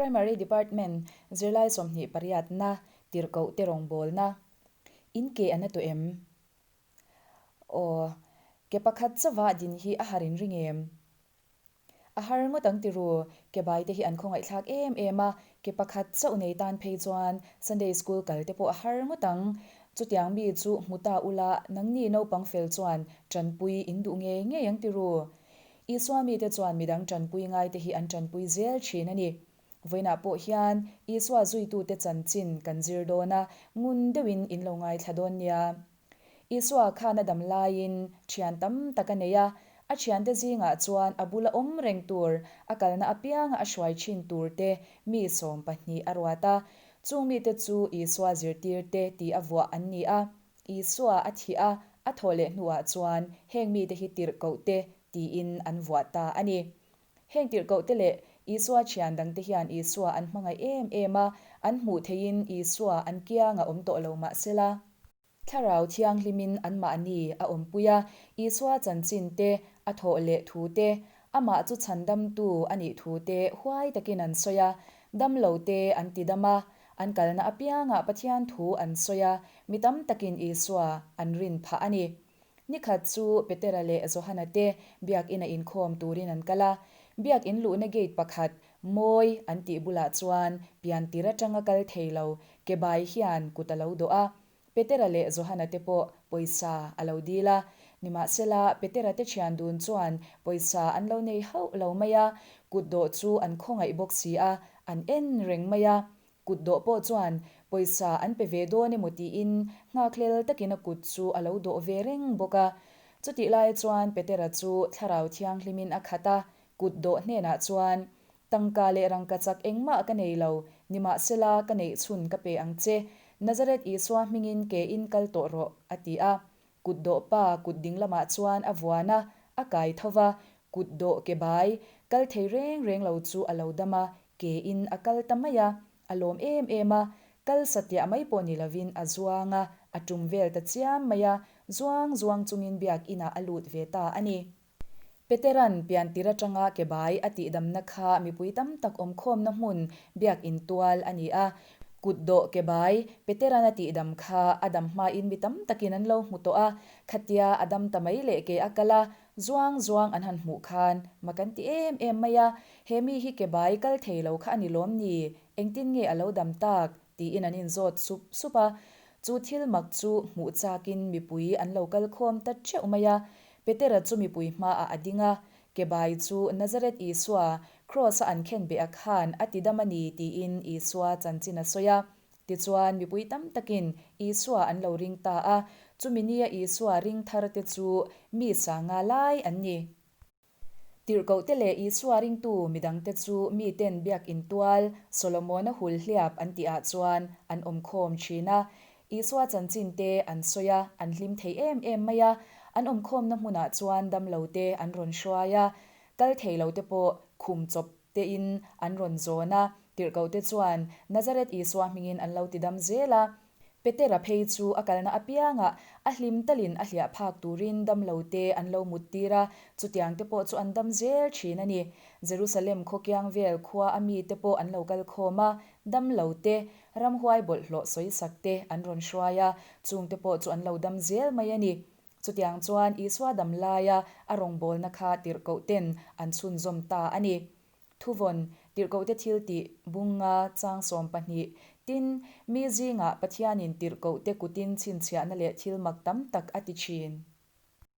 Primary Department zirlai 20 pariatna tirhkoh te rawngbawlna in ke a na tawh em? Aw, ke pakhat chauha din hi a har inring em? A har ngawt ang tiru, ke bai te hi an khawngaihthlak em em a, ke pakhat chauh nei tan phei chuan Sunday School kal te pawh a har ngawt ang. Chutiang mi chu hmu ta ula nangni naupang fel chuan tanpui in duh ngei ngei ang tiru. Isua mite chuan midang tanpui ngai te hi an tanpui zel thin a ni. Vawiinah pawh hian Isua zuitute chanchin kan zir dawn a, ngun deuhin in lo ngaithla dawn nia. Isua khan a dam laiin thian tam tak a nei a, a thiante zingah chuan a bula awm reng tur, a kalna apianga a hruai thin tur te mi 12 a ruat a. Chung mite chu Isua zirtirte tih a vuah an ni a. Isua a thih a, a thawh leh hnuah chuan heng mite hi tirhkohte tiin an vuah ta a ni. Heng tirhkohte leh Isua thian dangte hian Isua an hmangaih em em a, an hmuh theihin Isua an kianga awm tawh lo mah sela. Thlarau Thianghlimin anmahni a awmpui a, Isua chanchin te, a thawh leh thu te, amah chu chhandamtu a nih thu te huai takin an sawi a, damlo te an ti dam a, an kalna apiangah Pathian thu an sawi a, mi tam takin Isua an rin phah a ni. Nikhat chu Petera leh Johana te Biakina inkhawm turin an kal a, Biakin luhna gate pakhat Mawi an tih bulah chuan pian tir atanga kal thei lo ke bai hian kut a lo dawh a. Petera leh Johana te pawh pawisa a lo dil a. Nimahsela, Petera te thian dun chuan pawisa an lo nei hauh lo mai a, kut dawh chu an khawngaih bawk si a, an en reng mai a. Kut dawh pawh chuan pawisa an pe ve dawn emaw tiin nghakhlel takin a kut chu a lo dawh ve reng bawk a. Chutih lai chuan Petera chu Thlarau Thianghlimin a khat a, Kut dawh hnenah chuan, Tangka leh rangka chak engmah ka nei lo, nimahsela ka neih chhun ka pe ang che, Nazareth Isua hmingin ke in kal tawh rawh, a ti a. Kut dawh pa kut ding lamah chuan a vuan a, a kai tho va, kut dawh ke bai, kal thei reng reng lo chu a lo dam a, ke in a kal ta mai a, a lawm em em a, kal satliah mai pawh ni lovin a zuang a, a tum vel ta chiam mai a, zuang zuang chungin biakinah a lut ve ta a ni. Petera'n piantir atanga ke bai a tihdamna kha mipui tam tak awmkhawmna hmun biakin tual a ni a. Kutdawh ke bai Petera'n a tihdam kha a dam hmain mi tam takin an lo hmu tawh a, khatia a dam ta mai leh ke a kal a, zuang zuang an han hmuh khan mak an ti em em mai a, he mi hi ke bai kal thei lo kha a ni lawm ni, engtin nge a lo dam tak? tiin an inzawt sup sup a. Chu thil mak chu hmuh chakin mipui an lo kal khawm ta theuh mai a, Petera chu mipui hmaah a ding a, Kebai chu Nazareth Isua, Kraws-a an khenbeh a khan a ti dam a ni tiin Isua chanchin a sawi a. Tichuan, mipui tam takin Isua an lo ring ta a, chumi nia Isua ring tharte chu mi sanga lai an ni. Tirhkohte leh Isua ringtu midangte chu miten biakin tual Solomona hul hliap an tihah chuan an awmkhawm thin a. Isua chanchin te an sawi a, an hlim thei em em mai a. An awmkhawmna hmunah chuan damlote an rawn hruai a, kal thei lote pawh khum chawp tein an rawn zawn a. Tirhkohte chuan Nazareth Isua hmingin an lo tidam zel a. Petera phei chu a kalna apiangah a hlim talin a hliah phak turin damlote an lo mut tir a, chutiang te pawh chu an dam zel thin a ni. Jerusalem khaw kiang vel khua a mite pawh an lo kal khawm a, damlote, ramhuai bawlhhlawh sawisak te an rawn hruai a, chungte pawh chu an lo dam zel mai a ni. Chutiang chuan Isua dam laia a rawngbawlna kha tirhkoh ten an chhunzawm ta a ni. Thuvawn, Tirhkohte thil tih, Bunga, chang 12, Tin, mi zingah Pathianin tirhkohte kutin chhinchhiahna leh thil mak tam tak a ti thin.